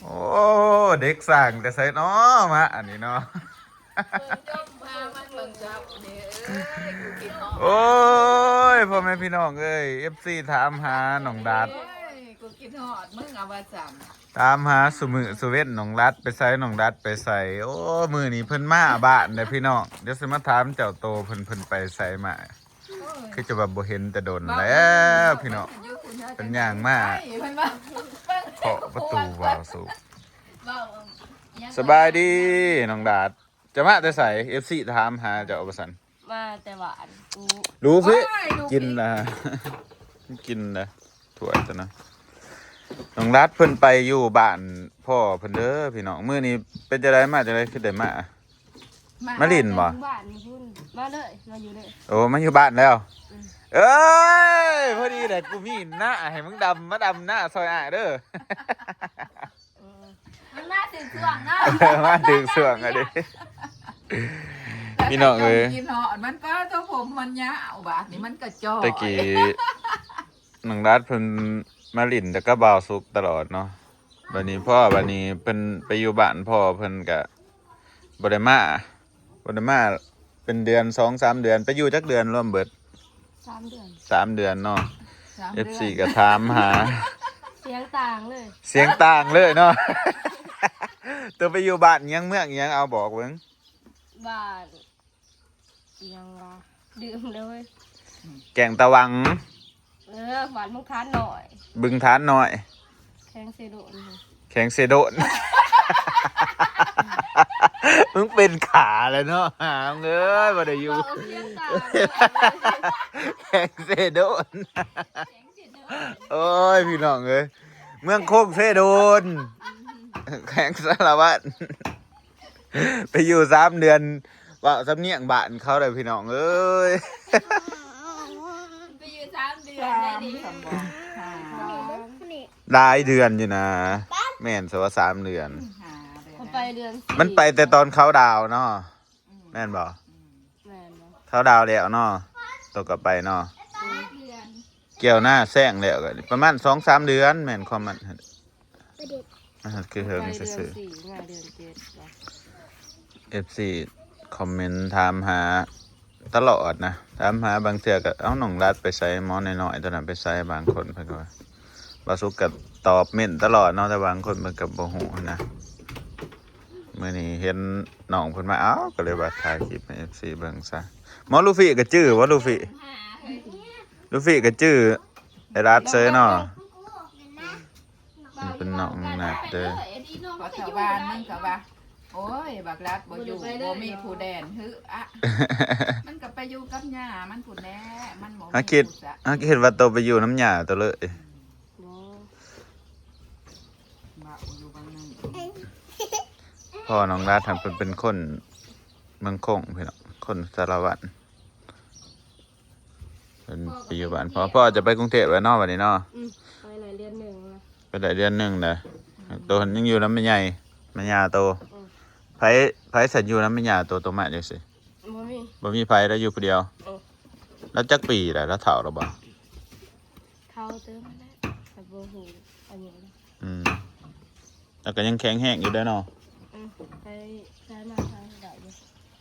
ໂອ້ ເດັກສ້າງແຕ່ໃສນໍມາອັນນີ້ເນາະ. ເບິ່ງຈົມພາມັນເບິ່ງເຈົ້ານີ້ ເອີຍ ກູຄິດຮອດ ໂອ້ຍ ພໍ່ແມ່ພີ່ນ້ອງເອີຍ ເອັຟຊີ ຖາມຫານ້ອງດັດ ເອີຍ ກູຄິດຮອດມຶງ ເອົາວ່າຊັ້ນ ຖາມຫາຊຸມື້ຊຸເວັນ ນ້ອງດັດໄປໃສ ນ້ອງດັດໄປໃສ. ໂອ້ ມື້ນີ້ເພິ່ນມາບ້ານເດ້ພີ່ນ້ອງ ດຽວຊິມາຖາມເຈົ້າໂຕເພິ່ນ ເພິ່ນໄປໃສມາ. ໂອ້ຍ ຄືຈະວ່າບໍ່ເຫັນແຕ່ດົນແລ້ວພີ່ນ້ອງ ເພິ່ນຍ່າງມາ ເພິ່ນວ່າ ເພາະປະຕູ ເວົ້າສຸ ເວົ້າຫຍັງ ສະບາຍດີນ້ອງດາດ ຈະມາແຕ່ໃສ ເອັຟຊີ ຖາມຫາເຈົ້າວ່າຊັ້ນ ມາແຕ່ບ້ານ ໂອ້ ດູຊິ ໂອ້ຍ ດູຊິ ກິນນະ ກິນນະ ຖ້ວຍຕົວນັ້ນ ນ້ອງດາດເພິ່ນໄປຢູ່ບ້ານພໍ່ເພິ່ນເດີພີ່ນ້ອງ. ມື້ນີ້ເປັນຈັ່ງໃດ ມາຈັ່ງໃດ ຄືໄດ້ມາ ມາ ມາຫຼິ້ນບໍ່? ມາແຕ່ບ້ານພຸ້ນ ມາເລີຍ ມາຢູ່ເລີຍ. ໂອ້ ມາຢູ່ບ້ານແລ້ວ ອືມ ເອີຍ ພໍດີແຫຼະ ກູມີນາໃຫ້ມຶງດຳ ມາດຳນາຊ່ອຍອ້າຍເດີ. ເອີ ມັນມາຖືກຊ່ວງເນາະ ມາຖືກຊ່ວງ ມາຖືກຊ່ວງ ອະເດ ພີ່ນ້ອງເອີຍ ກິນເນາະ ມັນກໍຕົວຜົມມັນຍາວ ບາດນີ້ມັນກະຈອຍ ແຕ່ກີ້ ນ້ອງດາດເພິ່ນມາຫຼິ້ນແຕ່ກັບບ່າວສຸກຕະຫຼອດເນາະ. ບັດນີ້ພໍ່ ບັດນີ້ເພິ່ນໄປຢູ່ບ້ານພໍ່ ເພິ່ນກະບໍ່ໄດ້ມາ ບໍ່ໄດ້ມາເປັນເດືອນ ສອງສາມເດືອນ. ໄປຢູ່ຈັກເດືອນລວມເບິດ? ສາມເດືອນ ສາມເດືອນເນາະ. ສາມເດືອນ ເອັຟຊີ ກໍຖາມຫາ ສຽງຕ່າງເລີຍ ສຽງຕ່າງເລີຍເນາະ. ໂຕໄປຢູ່ບ້ານຫຍັງ ເມືອງຫຍັງ ເອົາບອກເບິ່ງ? ບ້ານ ອີຫຍັງວະ ລືມເລີຍ ແກ້ງຕາວັງ ເອີ ບ້ານເມືອງທານນ້ອຍ ບຶງທານນ້ອຍ ແຂວງເຊໂດນ ແຂວງເຊໂດນ. ມຶງເປັນຂາແລ້ວເນາະ ຫາເອີຍ ບໍ່ໄດ້ຢູ່ ເວົ້າສຽງຕ່າງ ແຂວງເຊໂດນ. ໂອ້ຍ ພີ່ນ້ອງເອີຍ ເມືອງໂຄງເຊໂດນ ແຂວງສາລະວັນ ໄປຢູ່ສາມເດືອນ ເວົ້າສຳນຽງບ້ານເຂົາໄດ້ພີ່ນ້ອງເອີຍ. ໄປຢູ່ສາມເດືອນໄດ້ນີ້ ຫຼາຍເດືອນຢູ່ນະ. ແມ່ນຊະວ່າສາມເດືອນ ມັນໄປເດືອນສີ່ ມັນໄປແຕ່ຕອນເຂົາດາວເນາະ ອືມ ແມ່ນບໍ່? ອືມ ແມ່ນບໍ່? ເຂົາດາວແລ້ວເນາະ ໂຕກໍໄປເນາະ ອືມ ກ່ຽວນາແຊງແລ້ວກໍປະມານສອງສາມເດືອນ ແມ່ນຄວາມມັນ ອ່າ ຄືເຫິງຊື່ໆ. ເອັຟຊີ ຄອມເມັນຖາມຫາຕະຫຼອດນະ ຖາມຫາ ບາງເທື່ອກໍ ເອົ້າ ນ້ອງລັດໄປໃສ ໝໍນ້ອຍໆ ຕົວນັ້ນໄປໃສ ບາງຄົນເພິ່ນກໍວ່າ ບ່າວສຸກກໍຕອບເມັນຕະຫຼອດເນາະ ແຕ່ບາງຄົນເພິ່ນກໍບໍ່ຮູ້ນະ. ມື້ນີ້ເຫັນນ້ອງເພິ່ນມາ ເອົ້າ ກໍເລີຍວ່າຖ່າຍຄລິບໃຫ້ເອັຟຊີເບິ່ງຊະ. ໝໍລູຟີກໍຈື່ບໍ່ ລູຟີ ລູຟີກໍຈື່ໄອ້ລັດເຊີຍເນາະ. ມັນເປັນນ້ອງນັດເດີ ເພາະຊາວບ້ານມັນກໍວ່າ ໂອ້ຍ ບັກລັດບໍ່ຢູ່ ບໍ່ມີຜູ້ແດນຫືອ ມັນກໍໄປຢູ່ກັບຍ່າມັນພຸ້ນແຫຼະ ມັນບໍ່ມີຜູ້ສະ ເຮົາຄິດ ເຮົາຄິດວ່າໂຕໄປຢູ່ນຳຍ່າໂຕເລີຍ. ອືມ ບໍ່ ເວົ້າຢູ່ບາງໜຶ່ງ ພໍ່ນ້ອງລັດຫັ້ນເພິ່ນເປັນຄົນເມືອງໂຂງພີ່ນ້ອງ ຄົນສາລະວັນ. ເພິ່ນໄປຢູ່ບ້ານພໍ່ ພໍ່ຈະໄປກຸງເທບແລ້ວເນາະ ບັດນີ້ເນາະ. ອືມ ໄປໄດ້ເດືອນໜຶ່ງແລ້ວ ໄປໄດ້ເດືອນໜຶ່ງແລ້ວ. ອືມ ໂຕຍັງຢູ່ນຳແມ່ໃຫຍ່ ແມ່ຍ່າໂຕ. ອືມ ໃຜ ໃຜສັນຢູ່ນຳແມ່ຍ່າໂຕ ໂຕມາຈັ່ງຊີ້? ບໍ່ມີ ບໍ່ມີໃຜ ລາວຢູ່ຜູ້ດຽວ. ເອີ ລາວຈັກປີແລ້ວ ລາວເຖົ້າແລ້ວບໍ່? ເຖົ້າເຕີບແລ້ວ ແຕ່ບໍ່ຮູ້ອາຍຸແລ້ວ. ອືມ ແລ້ວກໍຍັງແຂງແຮງຢູ່ເດີເນາະ. ເອີ ໄປໃສມາໃສໄດ້ຢູ່.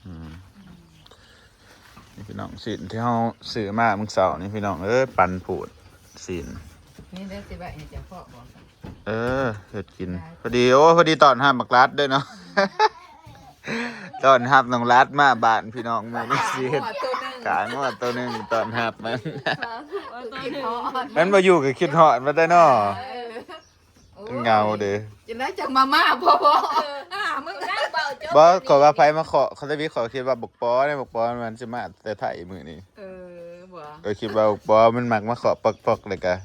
ອືມ ນີ້ພີ່ນ້ອງ ຊີ້ນທີ່ເຮົາຊື້ມາມື້ເຊົ້ານີ້ພີ່ນ້ອງເອີຍ ປັ່ນພູດຊີ້ນ. ນີ້ເດີ ຊິໄວ້ໃຫ້ເຈົ້າເພາະບໍ່? ເອີ ເຮັດກິນ ໄດ້ ພໍດີ. ໂອ້ ພໍດີຕ້ອນຮັບບັກລັດເດີເນາະ. ອືມ ຕ້ອນຮັບນ້ອງລັດມາບ້ານພີ່ນ້ອງ ມື້ນີ້ຊິເຮັດຂາງົວໂຕໜຶ່ງ ຂາງົວໂຕໜຶ່ງຕ້ອນຮັບມັນ. ຂາງົວໂຕໜຶ່ງ ມັນບໍ່ຢູ່ກໍຄິດຮອດມັນໄດ້ເນາະ. ເອີ ໂອ້ຍ ເຫງົາເດ້ ຈັ່ງໃດຈັ່ງມາ ມາບໍ່ ບໍ່ ເອີ ອ່າ ມຶງ ບໍ່ ຂ້ອຍວ່າໃຜມາເຄາະ ເຂົາທະວີ ຂ້ອຍຄິດວ່າບັກປໍເດ້ ບັກປໍມັນຊິມາແຕ່ໄທມື້ນີ້. ເອີ ບໍ່ ເອີ ຄິດວ່າບັກປໍມັນມັກມາເຄາະປອກໆ ແລ້ວກະ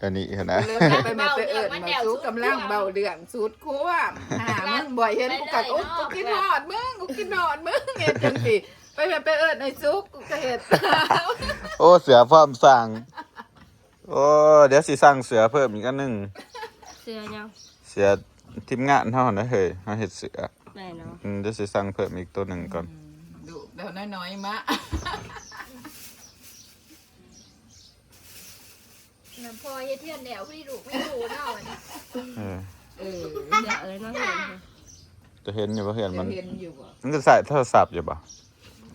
ອັນນີ້ຫັ້ນນະ. ໄປແມ່ໄປເອີ້ນມາສຸກ ກຳລັງເວົ້າເລື່ອງສຸດຄວາມ ຫາ ມຶງບໍ່ເຫັນ ກູກໍ ໂອ້ ກູຄິດຮອດມຶງ ກູຄິດຮອດມຶງ ເຮັດຈັ່ງຊີ້. ໄປແມ່ໄປເອີ້ນໄອ້ສຸກ ກູກໍເຮັດ. ໂອ້ ເສືອພ້ອມສ້າງ. ໂອ້ ດຽວຊິສັ່ງເສືອເພີ່ມອີກອັນໜຶ່ງ. ເສືອຫຍັງ? ເສືອທີມງານເຮົານະເຮີ້ຍ ເຮົາເຮັດເສືອ. ແມ່ນເນາະ. ອືມ ດຽວຊິສັ່ງເພີ່ມອີກໂຕໜຶ່ງກ່ອນ. ອືມ ດຸແບບນ້ອຍໆ ມາ ນຳພໍ່ເຮັດເຮືອນແລ້ວ ພໍດີລູກໄປຢູ່ເນາະ. ເອີ ເອີ ດຽວເອີຍ ມາເຫັນ ຈະເຫັນຢູ່ບໍ່ ເຮືອນມັນ? ຈະເຫັນຢູ່ບໍ່? ມັນຈະໃຊ້ໂທລະສັບຢູ່ບໍ່?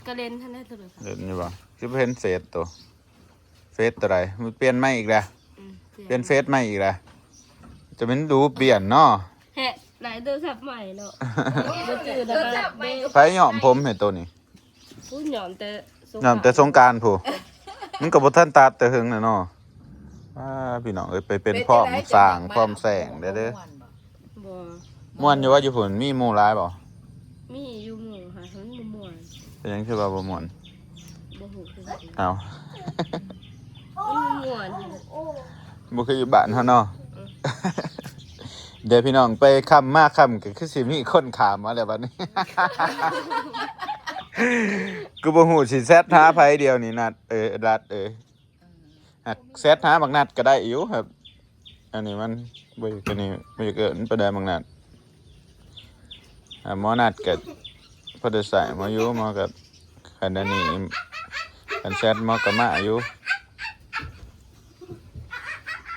ກະເຫຼັ້ນຫັ້ນແຫຼະ ໂທລະສັບ ເຫັນຢູ່ບໍ່? ຊິບໍ່ເຫັນເຟສໂຕ ເຟສໂຕໃດ? ມັນປ່ຽນໃໝ່ອີກແລ້ວ. ອືມ ປ່ຽນເຟສໃໝ່ອີກແລ້ວ. ຈະແມ່ນດູປ່ຽນເນາະ. ແຮະ ໄດ້ໂທລະສັບໃໝ່ເນາະ. ບໍ່ຈື່ແລ້ວ. ໃຜຍ້ອມຜົມໃຫ້ໂຕນີ້? ຜູ້ຍ້ອມແຕ່ ຍ້ອມແຕ່ສົງການພຸ້ນ. ມັນກໍບໍ່ທັນຕັດແຕ່ເຫິງແລ້ວເນາະ. ອ້າ ພີ່ນ້ອງເອີຍ ໄປເປັນພ້ອມສ້າງພ້ອມແສ້ງເດີ້. ບໍ່ ມ່ວນຢູ່ວ່າຢູ່ພຸ້ນ ມີໝູ່ຫຼາຍບໍ່? ມີຢູ່ໝູ່ຫາ ມັນບໍ່ມ່ວນ. ເປັນຫຍັງຄືວ່າບໍ່ມ່ວນ? ບໍ່ຮູ້ຄືກັນ. ເອົ້າ ມັນບໍ່ມ່ວນ ບໍ່ຄືຢູ່ບ້ານເຮົາເນາະ. ອືມ ເດີພີ່ນ້ອງ ໄປຄ່ຳມາຄ່ຳ ກໍຄືຊິມີຄົນຂ້າມມາແລ້ວບັດນີ້. ກູບໍ່ຮູ້ຊິແຊັດຫາໃຜດຽວນີ້ ນັດເອີຍ ລັດເອີຍ. ຫາກແຊັດຫາບັກນັດກໍໄດ້ຢູ່ ແບບອັນນີ້ມັນບໍ່ ອັນນີ້ບໍ່ຢາກເອີ້ນປານໃດ ບັກນັດ. ຫາໝໍນັດກໍພໍໄດ້ໃຊ້ໝໍຢູ່ ໝໍກໍ ຄັນອັນນີ້ ຄັນແຊັດໝໍກໍມາຢູ່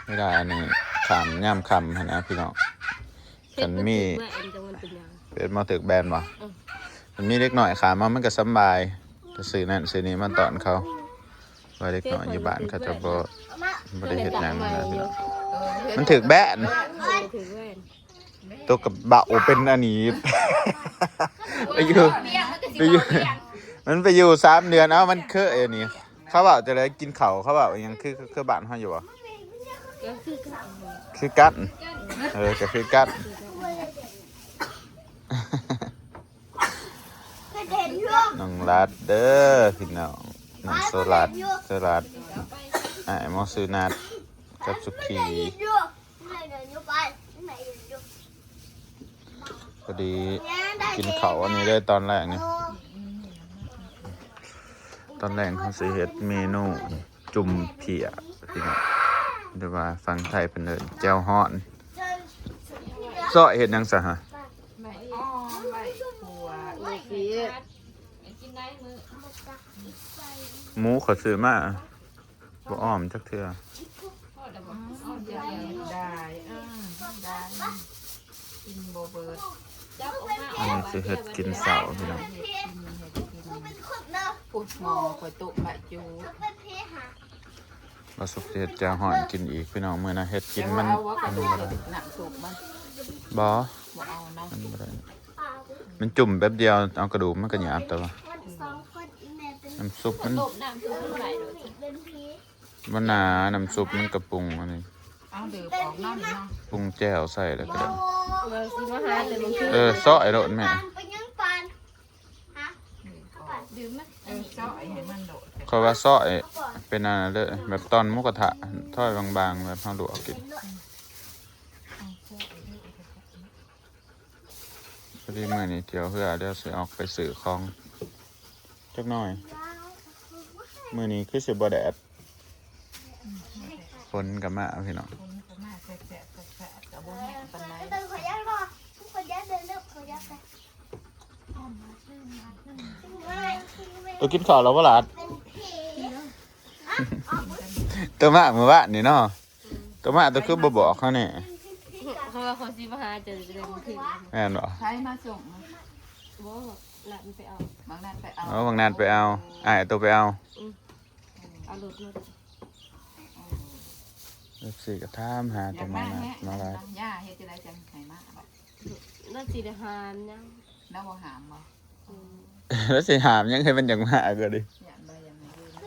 ເວລາອັນນີ້ຄ່ຳ ຍາມຄ່ຳຫັ້ນນະພີ່ນ້ອງ. ຄັນມີ ເຟສບໍ່ຖືກແບນ ຈັກມັນເປັນຫຍັງ ເຟສບໍ່ຖືກແບນບໍ່? ອືມ ຄັນມີເດັກນ້ອຍຂ້າມມາ ມັນກໍສຳບາຍ ກໍຊື້ນັ້ນຊື້ນີ້ມາຕ້ອນເຂົາ. ວ່າເດັກນ້ອຍຢູ່ບ້ານເຂົາເຈົ້າບໍ່ ບໍ່ໄດ້ເຮັດຫຍັງນະພີ່ນ້ອງ. ມັນຖືກແບນ ມັນຖືກແບນ ໂຕກະເບົາເປັນອັນນີ້ ໄປຢູ່ ໄປຢູ່ ມັນໄປຢູ່ສາມເດືອນ. ເອົ້າ ມັນຄືອັນນີ້ ເຂົາເວົ້າຈັ່ງໃດ ກິນເຂົ້າ ເຂົາເວົ້າອີ່ຫຍັງ ຄື ຄື ຄືບ້ານເຮົາຢູ່ບໍ່? ກໍຄືກັນ ຄືກັນ ເອີ ກໍຄືກັນ. ນ້ອງລັດເດີພີ່ນ້ອງ ນ້ອງໂຊລັດ ໂຊລັດ ອ້າຍໝໍຊື່ນັດກັບສຸຂີ. ພໍດີກິນເຂົ້າອັນນີ້ເລີຍຕອນແລງນີ້. ຕອນແລງເຮົາຊິເຮັດເມນູຈຸ່ມເຜືອກ ພີ່ນ້ອງ ຫຼືວ່າຝັ່ງໄທເພິ່ນເອີ້ນແຈ່ວຮ້ອນ. ຊອຍເຮັດຫຍັງຊະຫະ? ໄມ້ອ້ອມ ໄມ້ຂົ້ວ ໝູເຂົາຊື້ມາ ບໍ່ອ້ອມຈັກເທື່ອ. ໄດ້ ເອີ ໄດ້ ກິນບໍ່ເບິດ. ອັນນີ້ຊິເຮັດກິນເຊົ້າພີ່ນ້ອງ. ເຮັດກິນ ເຮັດກິນ ພຸ້ນໝໍ້ຂ້ອຍຕົ້ມໃບຈູ ວ່າສຸກຊິເຮັດແຈ່ວຮ້ອນກິນອີກພີ່ນ້ອງ. ມື້ໜ້າເຮັດກິນມັນ ແຕ່ວ່າເອົາວ່າ ອັນນີ້ບໍ່ໄດ້ ນ້ຳຊຸບມັນ ບໍ່ ບໍ່ເອົາເນາະ ມັນບໍ່ໄດ້. ມັນຈຸ່ມແປັບດຽວ ເອົາກະດູກມັນກໍຫຍາບ ແຕ່ວ່າ ນ້ຳຊຸບມັນ ບໍ່ໜາ ນ້ຳຊຸບມັນກະປຸງອັນນີ້ ເອົາດື່ມອອກເນາະ ປຸງແຈ່ວໃສ່ແລ້ວກໍໄດ້. ເອີ ຊອຍໂລດແມ່ ເອີ ຊອຍໃຫ້ມັນໂດດ. ຂ້ອຍວ່າຊອຍເປັນອັນນັ້ນເດີ ແບບຕອນໝູກະທະ ຊອຍບາງໆ ແບບເຮົາລວກກິນ. ພໍດີມື້ນີ້ທ່ຽວເຮືອ ດຽວຊິອອກໄປຊື້ຂອງຈັກໜ້ອຍ. ມື້ນີ້ຄືຊິບໍ່ແດດ ຝົນກໍມາພີ່ນ້ອງ. ຝົນກໍມາແຊະໆ ກໍບໍ່ແຮງປານໃດ. ໂຕກິນເຂົ້າແລ້ວບໍ່ຫຼາດ? ໂຕມາມື້ວານນີ້ເນາະ ໂຕມາ ໂຕຄືບໍ່ບອກເຮົາແດ່? ເຂົາວ່າເຂົາຊິມາຫາເຈົ້າ ແມ່ນບໍ່? ໃຜມາສົ່ງ? ບໍ່ ນັດໄປເອົາ ບັກນັດໄປເອົາ. ເອີ ບັກນັດໄປເອົາ ອ້າຍໂຕໄປເອົາ. ອືມ ເອົາລົດມາ. ເອັຟຊີກໍຖາມຫາແຕ່ມາ ມາຫຼາຍ. ຍ່າເຮັດຈັ່ງໃດຈັ່ງໃຫ້ມາ? ລາວຊິໄດ້ຫ້າມຫຍັງ? ລາວບໍ່ຫ້າມບໍ່? ອືມ ລາວຊິຫ້າມຫຍັງໃຫ້ມັນຢາກມາກໍດີ. ຢ້ານບໍ່ຢາກມາຢູ່ນຳ.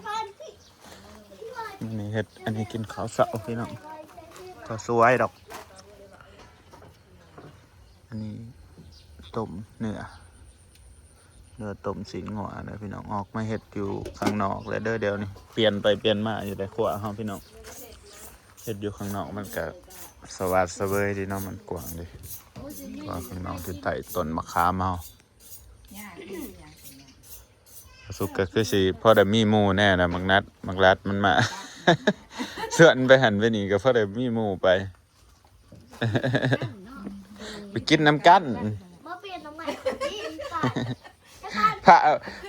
ມື້ນີ້ເຮັດອັນນີ້ກິນເຂົ້າເຊົ້າພີ່ນ້ອງ ເຂົ້າສວຍດອກ. ອັນນີ້ຕົ້ມເນື້ອ ເນື້ອຕົ້ມຊີ້ນງົວເດີພີ່ນ້ອງ. ອອກມາເຮັດຢູ່ຂ້າງນອກແລ້ວເດີ ດຽວນີ້ປ່ຽນໄປປ່ຽນມາຢູ່ໃນຄົວເຮົາພີ່ນ້ອງ. ເຮັດຢູ່ຂ້າງນອກມັນກະສະຫວາດສະເຫວີຍດີເນາະ ມັນກວ້າງເດ້. ເພາະວ່າຂ້າງນອກຢູ່ໃຕ້ຕົ້ນມະຂາມເຮົາ. ສຸກກໍຄືຊິພໍໄດ້ມີໝູ່ແດ່ລະ ບັກນັດ ບັກລັດມັນມາ ຊວນໄປຫັ້ນໄປນີ້ກໍພໍໄດ້ມີໝູ່ໄປ ໄປກິນນຳກັນ. ບໍ່ປ່ຽນນຳໃໝ່ ພາ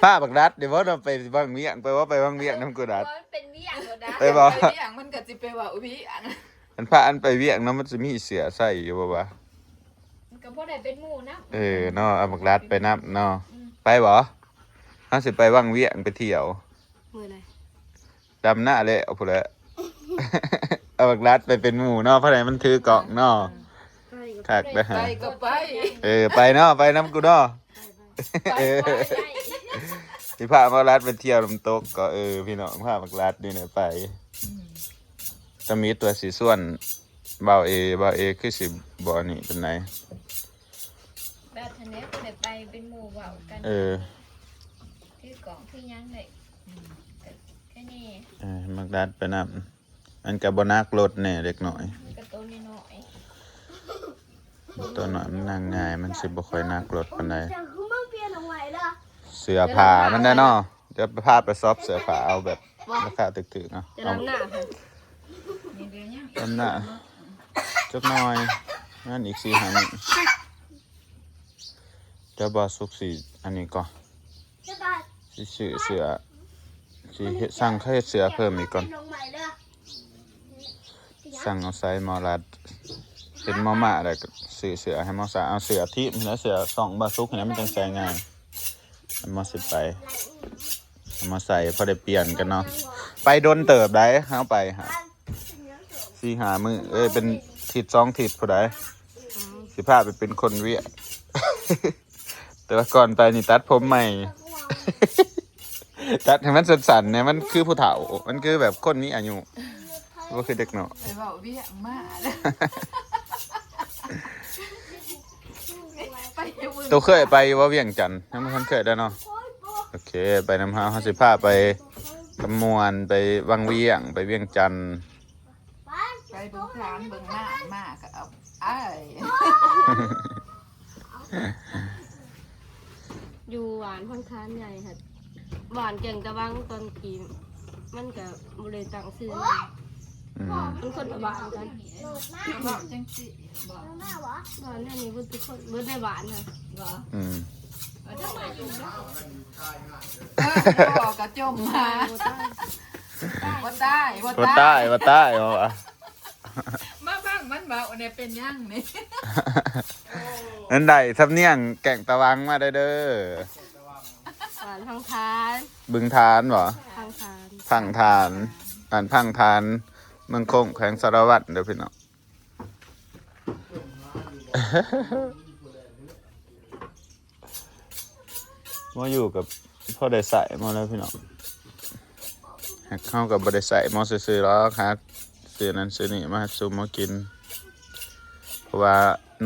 ພາບັກລັດເດ້ບໍ່ເນາະ ໄປວັງວຽງ ໄປບໍ່ ໄປວັງວຽງນຳກູດັດ. ມັນເປັນວຽງໂລດນະ ໄປບໍ່? ໄປວຽງມັນກໍຊິໄປເວົ້າວຽງ. ອັນພາອັນໄປວຽງນຳ ມັນຊິມີເສື້ອໃສ່ຢູ່ບໍ່ວະ? ກໍບໍ່ໄດ້ເປັນໝູ່ນຳ. ເອີເນາະ ເອົາບັກລັດໄປນຳເນາະ. ອືມ ໄປບໍ່? ເຮົາຊິໄປວັງວຽງໄປທ່ຽວ. ມື້ໃດ? ດຳນາແລ້ວພຸ້ນແຫຼະ. ເອົາບັກລັດໄປເປັນໝູ່ເນາະ ເພາະໃດມັນຖືກ້ອງເນາະ. ເອີ ຄັກເດີ. ໄປກໍໄປ. ເອີ ໄປເນາະ ໄປນຳກູເນາະ. ໄປ ເອີ ໄປ ໄປ. ຊິພາບັກລັດໄປທ່ຽວນ້ຳຕົກກໍ ເອີ ພີ່ນ້ອງ ພາບັກລັດນີ້ແຫຼະໄປ. ອືມ ຕາມິດວ່າຊິຊວນບ່າວເອ ບ່າວເອຄືຊິບໍ່ອັນນີ້ປານໃດ. ແບບຫັ້ນແຫຼະ ບໍ່ໄດ້ໄປເປັນໝູ່ເວົ້າກັນ. ເອີ ຖືກ້ອງຖືຫຍັງໄດ້. ອືມ ກໍແຄ່ນີ້. ເອີ ບັກລັດໄປນຳ. ມັນກໍບໍ່ໜັກລົດແດ່ເດັກນ້ອຍ. ມັນກໍໂຕນ້ອຍໆ ໂຕນ້ອຍມັນນັ່ງງ່າຍ ມັນຊິບໍ່ຄ່ອຍໜັກລົດປານໃດ. ເສື້ອຜ້າມັນໄດ້ເນາະ. ດຽວພາໄປຊອບເສື້ອຜ້າເອົາແບບ ບໍ່ ລາຄາຖືກໆເນາະ. ຈະດຳໜ້າ ດຳໜ້າຈັກໜ່ອຍ. ນັ້ນອີກສີ່ຫ້າມື້ ດຽວບ່າວສຸກຊິອັນນີ້ກ່ອນ. ຊິຊື້ເສື້ອ ຊິເຮັດ ສັ່ງເຂົາເຮັດເສື້ອເພີ່ມອີກກ່ອນ. ສັ່ງເອົາໃສ່ໝໍລັດ ເຫັນໝໍມ້າແລ້ວກໍຊື້ເສື້ອໃຫ້ໝໍສາ. ເອົາເສື້ອທີມຫັ້ນແຫຼະ ເສື້ອຊ່ອງບ່າວສຸກຫັ້ນແຫຼະ ມັນຈັ່ງໃສ່ງ່າຍ. ໝໍຊິໄປ ເອົາມາໃສ່ພໍໄດ້ປ່ຽນກັນເນາະ. ໄປດົນເຕີບໃດ ເຮົາໄປຫາ ສີ່ຫ້າມື້ ເອີຍ ເປັນທິດສອງທິດພຸ້ນໃດ. ຊິພາໄປເປັນຄົນວຽກ ແຕ່ວ່າກ່ອນໄປນີ້ຕັດຜົມໃໝ່ ຕັດໃຫ້ມັນສັ້ນໆແດ່ ມັນຄືຜູ້ເຖົ້າ ມັນຄືແບບຄົນມີອາຍຸ ບໍ່ຄືເດັກນ້ອຍ. ໄປເວົ້າວຽກມາແລ້ວ. ໂຕເຄີຍໄປຢູ່ບໍ່ວຽງຈັນ? ຍັງບໍ່ທັນເຄີຍໄດ້ເນາະ. ໂອເຄ ໄປນຳເຮົາ ເຮົາຊິພາໄປຄຳມ່ວນ ໄປວັງວຽງ ໄປວຽງຈັນ. ໄປເບິ່ງທາງເບິ່ງນ້ຳມາກໍເອົາ ອ້າຍ ຢູ່ຫວານພັງຄານໃຫຍ່ຫັ້ນ ຫວານແກ່ງຕະວັງ ຕອນກີ້ມັນກໍບໍ່ໄດ້ຕັ້ງຊື່. ອືມ ມັນຄົນລະບ້ານກັນ. ເວົ້າຈັ່ງຊີ້ບໍ່? ຫວານແນວນີ້ເບິດທຸກຄົນ ເບິດໃນບ້ານຫັ້ນບໍ່? ອືມ ເອີ ບໍ່ກໍຈົ່ມມາ ບໍ່ຕາຍ ບໍ່ຕາຍ ບໍ່ຕາຍ ບໍ່ຕາຍ ບໍ່ຕາຍ ວ່າ ມາຟັງມັນເວົ້າແດ່ ເປັນຫຍັງນີ້? ນັ້ນໄດ້ສຳນຽງແກ່ງຕະວັງມາໄດ້ເດີ. ບ້ານພັງທານ ບຶງທານບໍ່? ພັງທານ ພັງທານ ບ້ານພັງທານ ເມືອງຄົງ ແຂວງສາລະວັນເດີພີ່ນ້ອງ. ມາຢູ່ກັບພໍໄດ້ໃຊ້ມາແລ້ວພີ່ນ້ອງ. ຫາກເຮົາກໍບໍ່ໄດ້ໃຊ້ມາຊື່ໆດອກ ຫາຊື້ນັ້ນຊື້ນີ້ມາໃຫ້ຊຸມມາກິນ ເພາະວ່າ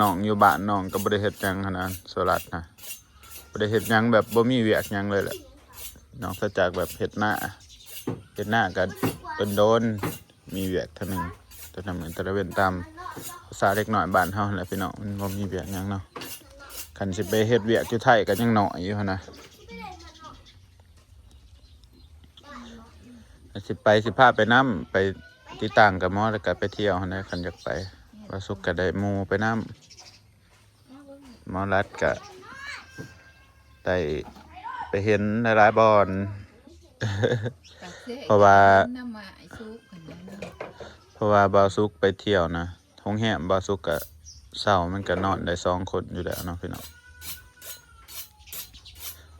ນ້ອງຢູ່ບ້ານ ນ້ອງກໍບໍ່ໄດ້ເຮັດຫຍັງຫັ້ນນະ ສະລັດນະ ບໍ່ໄດ້ເຮັດຫຍັງ ແບບບໍ່ມີວຽກຫຍັງເລີຍແຫຼະ ນອກເສຍຈາກແບບເຮັດນາ ເຮັດນາກໍດົນໆ ມີວຽກເທື່ອໜຶ່ງ ແຕ່ລະມື້ແຕ່ລະເວັນ ຕາມພາສາເດັກນ້ອຍບ້ານເຮົາຫັ້ນແຫຼະພີ່ນ້ອງ ມັນບໍ່ມີວຽກຫຍັງເນາະ. ຄັນຊິໄປເຮັດວຽກຢູ່ໄທກໍຍັງນ້ອຍຢູ່ຫັ້ນນະ. ຊິໄປ ຊິພາໄປນຳ ໄປຕິດຕັ້ງກັບໝໍ ແລ້ວກໍໄປທ່ຽວຫັ້ນແຫຼະ ຄັນຢາກໄປ. ວ່າສຸກກໍໄດ້ໝູ່ໄປນຳ. ໝໍລັດກະໄດ້ໄປເຫັນຫຼາຍໆບ່ອນ ເພາະວ່າ ເພາະວ່າບ່າວສຸກໄປທ່ຽວນະ ໂຮງແຮມບ່າວສຸກກະເຊົ່າ ມັນກະນອນໄດ້ສອງຄົນຢູ່ແລ້ວເນາະພີ່ນ້ອງ.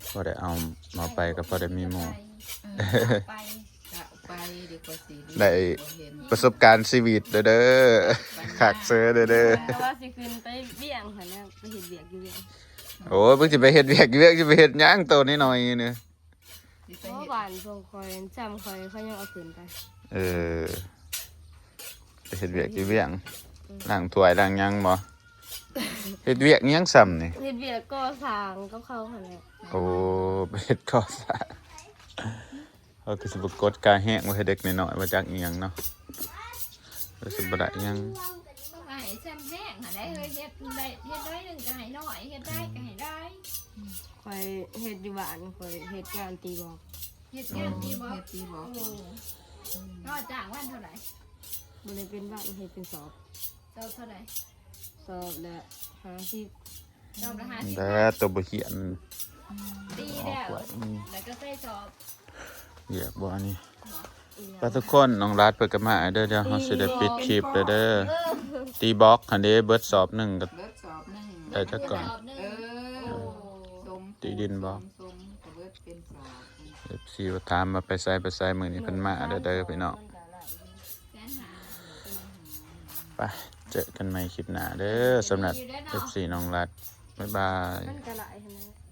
ພໍໄດ້ເອົາ ເອົາໄປກໍພໍໄດ້ມີໝູ່ ໄປ ໄດ້ປະສົບການຊີວິດເດີ ຄັກເຊີເດີ. ແຕ່ວ່າຊິຂຶ້ນໄປວຽງຫັ້ນແຫຼະ ໄປເຮັດວຽກຢູ່ວຽງ. ໂອ້ຍ ມຶງຊິໄປເຮັດວຽກຢູ່ວຽງ ຊິໄປເຮັດຫຍັງໂຕນ້ອຍໆນີ້? ໂອ້ ບ້ານພວກຂ້ອຍ ຈຳຂ້ອຍ ເຂົາຍັງເອົາຂຶ້ນໄປ. ເອີ ໄປເຮັດວຽກຢູ່ວຽງ ລ້າງຖ້ວຍລ້າງຫຍັງບໍ່? ເຮັດວຽກຫຍັງຊ່ຳນີ້? ເຮັດວຽກກໍ່ສ້າງກັບເຂົາຫັ້ນແຫຼະ. ໂອ້ ໄປເຮັດກໍ່ສ້າງ. ເຮົາກໍຊິບໍ່ກົດກາແຮງໄວ້ໃຫ້ເດັກນ້ອຍໆ ບໍ່ຈັກອີ່ຫຍັງເນາະ ກໍຊິບໍ່ໄດ້ຫຍັງ. ໄອ້ແຊມແຮງຫັ້ນໄດ໋ເຮີ້ຍ ເຮັດໄດ້ ເຮັດໜ້ອຍໜຶ່ງກໍໃຫ້ໜ້ອຍ ເຮັດໄດ້ກໍໃຫ້ຫຼາຍ. ຂ້ອຍເຮັດຢູ່ບ້ານ ຂ້ອຍເຮັດງານຕີບອກ. ເຮັດງານຕີບອກ ເຮັດຕີບອກ. ໂອ້ ກໍຈ້າງວັນເທົ່າໃດ? ບໍ່ໄດ້ເປັນວັນ ເຮັດເປັນສອບ. ສອບເທົ່າໃດ? ສອບລະຫ້າສິບ. ສອບລະຫ້າສິບ ແລ້ວໂຕບໍ່ຂຽນ ຕີແລ້ວ ອອກໄວ້ ອືມ ແລ້ວກໍໃສ່ສອບ. ວຽກບໍ່ອັນນີ້? ບໍ່ ໄປທຸກຄົນ ນ້ອງລັດເພິ່ນກໍມາເດີ. ດຽວເຮົາຊິໄດ້ປິດຄລິບແລ້ວເດີ. ຕີບອກຫັ້ນເດ້ ເບິດສອບໜຶ່ງກໍ ເບິດສອບໜຶ່ງ ได้จักก่อน เออ สม ที่ดินบ่ สม สมกระเบิดเป็นสอบ เอฟซี ว่าถามว่าไปไสไปไส มื้อนี้เพิ่นมาเด้อ เด้อพี่น้อง ไป เจอกันใหม่คลิปหน้าเด้อ สำหรับ เอฟซี น้องรัฐ บ๊ายบาย มันก็หลายหั้นแหละ